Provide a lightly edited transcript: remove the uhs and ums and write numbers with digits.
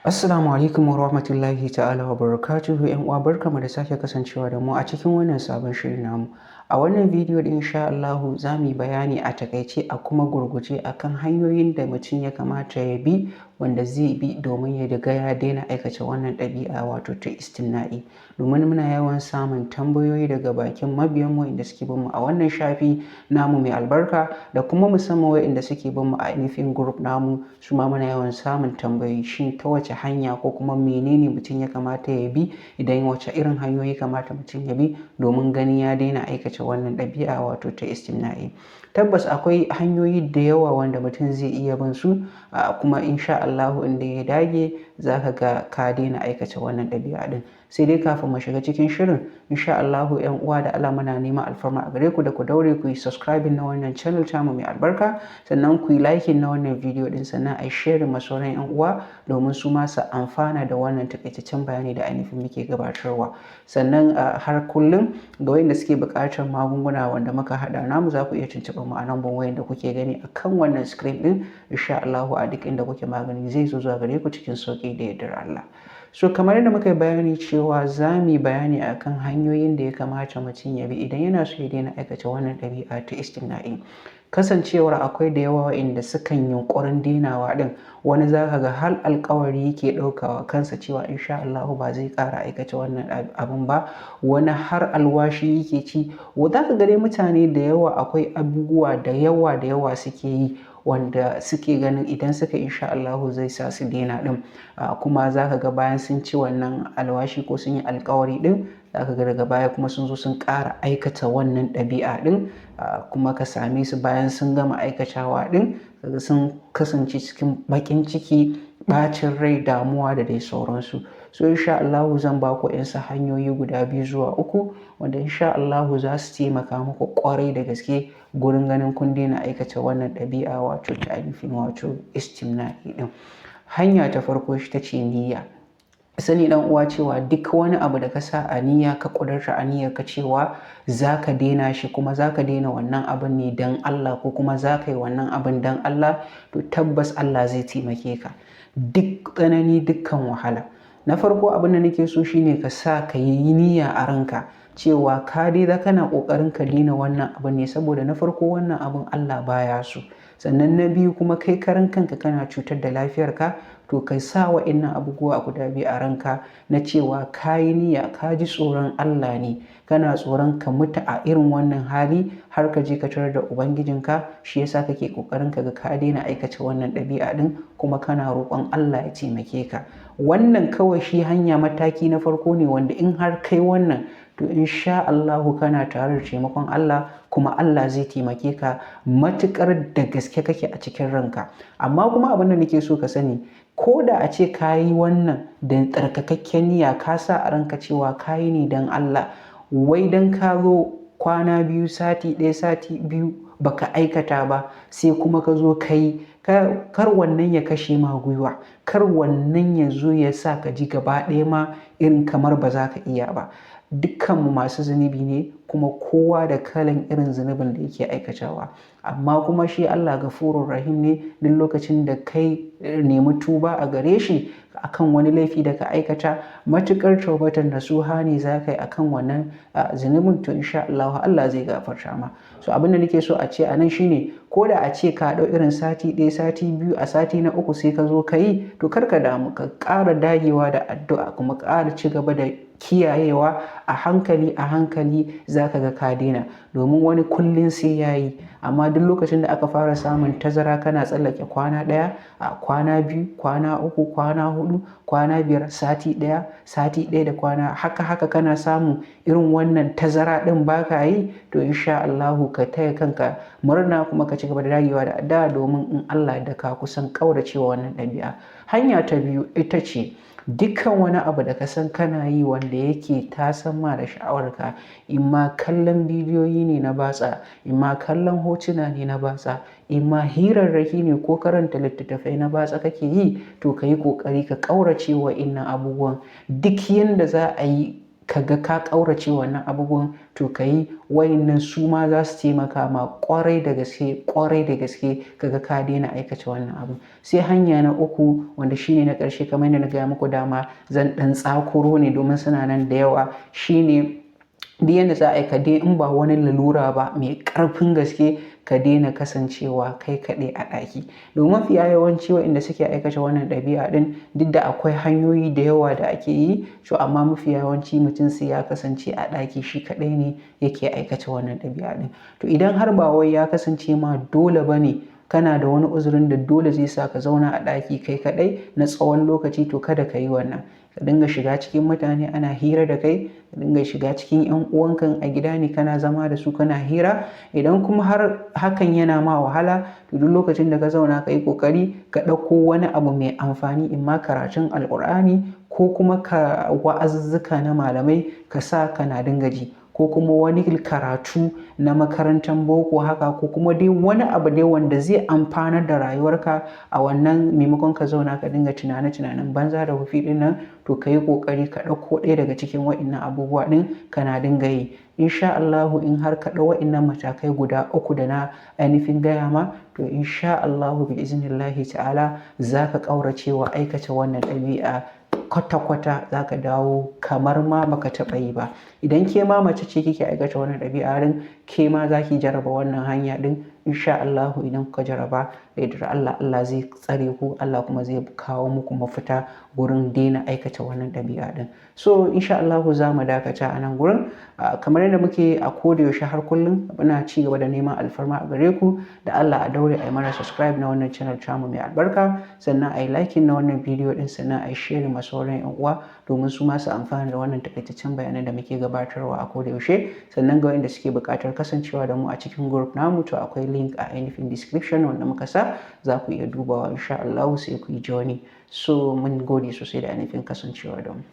Assalamu alaikum wa rahmatullahi ta'ala wa barakatuhu. ‘Yan uwa, barkamu da sake kasancewa da mu a cikin wannan sabon shirin namu. A wannan bidiyo din, insha Allahu, za mu yi bayani a takaice a kuma gurguje akan hanyoyin da mutum ya kamata ya bi, wanda zai bi domin ya riga ya daina aikata wannan ɗabi'a, wato ta istimna'i. Domin muna yawan samun tambayoyi daga bakin mabiyanmu inda suke bin mu a wannan shafi namu mai albarka, da kuma musamman waɗanda suke bin mu a ainihin group namu, su ma muna yawan samun tambayoyi: shin ta wace hanya ko kuma menene mutum ya kamata ya bi, idan wace irin hanyoyi kamata mutum ya bi domin ganin ya daina aikata wannan ɗabi'a, wato ta istimna'i? Tabbas akwai hanyoyi da yawa wanda mutum zai iya bin su, kuma insha Allahu inda ya dage za ka ga ka daina aikata wannan ɗabi'a ɗin. Sai dai kafin mu shiga cikin shirin, insha Allahu, ‘yan uwa, da Allah muna neman alfarma a gare ku da ku daure ku yi subscribing na wannan channel tamu mai albarka, sannan ku yi liking na wannan video din, sannan a share ma sauran ‘yan uwa domin su ma su amfana da wannan takaitaccen bayani da ainihin muke gabatarwa. Sannan har kullum, ga wayanda suke buƙatar magunguna wanda muka haɗa namu, za ku iya tuntuɓar mu a namban wayan da kuke gani a kan wannan screen din. Insha Allahu, a duk inda kuke, magani zai zo zuwa gare ku cikin sauƙi da yardar Allah. So kamar yadda muka yi bayani cewa za mu yi bayani akan hanyoyin da ya kamata mutum ya bi idan yana so ya daina aikata wannan ɗabi'a ta istimna'i. Kasancewar akwai da yawa waɗanda sukan yunƙurin dainawa ɗin, wani za ka ga har alƙawari yake ɗaukawa kansa cewa insha Allahu ba zai ƙara aikata wannan abun ba, wani har alwashi yake ci. Za ka ga dai mutane da yawa akwai abubuwa da yawa da yawa suke yi wanda suke ganin idan suka, insha Allahu, zai sa su daina ɗin. Kuma za ka ga bayan sun ci wannan alwashi ko sun yi alƙawari ɗin, za ka ga daga baya kuma sun zo sun ƙara aikata wannan ɗabi'a ɗin. Kuma ka same su bayan sun gama aikatawa ɗin, kaga sun kasance cikin baƙin ciki, ɓacin rai, damuwa da dai sauransu. So insha Allahu zan ba ku wasu hanyoyi guda biyu zuwa uku wanda insha Allahu za su taimaka muku ƙwarai da gaske gurin ganin kun daina aikata wannan ɗabi'a, wato ta ainihin wato istimna'i ɗin. Hanya ta farko ita ce niyya. Sani, ɗan uwa, cewa duk wani abu da ka sa a niyya, ka ƙudurta a niyyarka cewa za ka daina shi, kuma za ka daina wannan abun ne don Allah, ko kuma za ka yi wannan abun don Allah, to tabbas Allah zai taimake ka. Duk tsanani, dukkan wahala. Na farko, abin da nake so shine ka sa ka yi niyya a ranka cewa ka dai kana ƙoƙarin ka daina wannan abun ne saboda na farko, wannan abun Allah baya so. Sannan na biyu kuma, kai karan kanka kana cutar da lafiyarka. To ka sa wa'innan abubuwa guda biyu a ranka na cewa ka yi niyya, ka ji tsoron Allah ne, kana tsoron ka mutu a irin wannan hali har ka je ka tarar da Ubangijinka, shi yasa kake ƙoƙarin ka ga ka daina aikata wannan ɗabi'a ɗin, kuma kana roƙon Allah ya taimake ka. Wannan kawai shi hanya mataki na farko ne wanda in har kai wannan, to insha Allahu kana tare da taimakon Allah, kuma Allah zai taimake ka matuƙar da gaske kake a cikin ranka. Amma kuma abin da nake so ka sani, ko da a ce ka yi wannan da tsarkakakken niyya, ka sa a ranka cewa ka yi ne don Allah, wai don ka zo kwana 2, sati 1, sati 2 baka aikata ba, sai kuma ka zo ka yi, kar wannan ya kashe ma gwiwa, kar wannan ya zo ya sa ka ji gaba ɗaya ma irin kamar ba za ka iya ba. Dukkanmu masu zunubi ne, kuma kowa da kalan irin zunubin da yake aikatawa. Amma kuma shi Allah Gafurur Rahim ne. Duk lokacin da kai nemi tuba a gare shi akan wani laifi da ka aikata, matuƙar taubatan nasuha ne za ka yi akan wannan zunubin, to insha Allah Allah zai gafarta ma. So abin da nake so a ce a nan shine, ko da a ce ka ɗau irin sati 1, sati 2, a sati na uku sai ka zo ka yi, to kar ka damu, ka ƙara dagewa da addu'a, kuma ƙara ci gaba da kiyayewa. A hankali a hankali za ka ga ka daina. Domin wani kullum sai ya yi, amma duk lokacin da aka fara samun tazara, kana tsallake kwana 1, a kwana 2, kwana 3, kwana 4, kwana 5, sati 1, sati 1 da kwana, haka haka kana samun irin wannan tazara ɗin ba ka yi, to insha Allahu ka taya kanka murna, kuma ka ci gaba da dagewa da addu'a, domin in Allah da ka kusan ƙauracewa wannan ɗabi'a. Hanya ta biyu ita ce dukkan wani abu da ka san kana yi wanda yake tasan ma da sha'awarka, imma kallon bidiyoyi ne na batsa, imma kallon hotuna ne na batsa, imma hirarraki ne ko karanta littattafai na batsa kake yi, to ka yi ƙoƙari ka ƙaurace wa'innan abubuwan. Duk yanda za a yi Ka ga ka ƙaurace wannan abubuwan, to ka yi wayannan, su ma za su taimaka ma ƙwarai da gaske, ƙwarai da gaske, ka ga ka daina aikata wannan abu. Sai hanya na uku, wanda shine na ƙarshe, kamar yadda na gaya muku dama zan ɗan tsakuro ne domin suna nan da yawa, shine duk yadda za a yi ka dai, in ba wani lalura ba mai ƙarfin gaske, ka daina kasancewa kai kaɗai a ɗaki. Domin mafiya yawanci waɗanda suke aikata wannan ɗabi'a ɗin, duk da akwai hanyoyi da yawa da ake yi, to amma mafiya yawanci mutum sai ya kasance a ɗaki shi kaɗai ne yake aikata wannan ɗabi'a ɗin. To idan har ba wai ya kasance ma dole ba ne, kana da wani uzurin da dole zai sa ka zauna a ɗaki kai kaɗai na tsawon lokaci, to kada ka yi wannan. Ka dinga shiga cikin mutane ana hira da kai, ka dinga shiga cikin 'yan uwanka a gida ne kana zama da su kana hira. Idan kuma har hakan yana ma wahala, to duk lokacin da ka zauna, ka yi ƙoƙari ka ɗauko wani abu mai amfani, imma karatun Alƙur'ani ko kuma ka wa'azuzzuka na malamai ka sa kana dinga ji, ko kuma wani karatu na makarantar boko haka, ko kuma dai wani abu dai wanda zai amfanar da rayuwarka a wannan maimakon ka zauna ka dinga tunane-tunanen banza da wofi ɗin nan. To ka yi ƙoƙari ka ɗauko ɗaya daga cikin wa'innan abubuwa ɗin kana dinga yi. Insha Allahu, in har ka ɗau wa'innan matakai guda uku da na ainihin gaya ma, to insha Allahu, bi iznillahi ta'ala, za ka ƙaurace wa aikata wannan ɗabi'a kwata-kwata, za ka dawo kamar ma baka taɓa yi ba. Idan ke ma mace ce kike aikata wannan ɗabi'a ɗin, ke ma za ki jarraba wannan hanya ɗin. Insha Allahu, idan kuka jarraba, da yardar Allah, Allah zai tsare ku, Allah kuma zai kawo muku mafita gurin daina aikata wannan ɗabi'a ɗin. So insha Allahu za mu dakata a nan gurin. Kamar yadda muke a koda yaushe, har kullum muna ci gaba da neman alfarma a gare ku da Allah a daure a yi mana subscribe na wannan channel tamu mai albarka, sannan a yi liking na wannan bidiyo ɗin, sannan a yi share ma sauran 'yan uwa domin su ma su amfana da wannan takaitaccen bayanan da muke gabatarwa a koda yaushe. Sannan ga waɗanda suke buƙatar kasancewa da mu a cikin group namu, to akwai link a ainihin description wanda muka sa, za ku iya dubawa insha Allahu sai ku yi joining. So mun gode sosai da ainihin kasancewa da mu.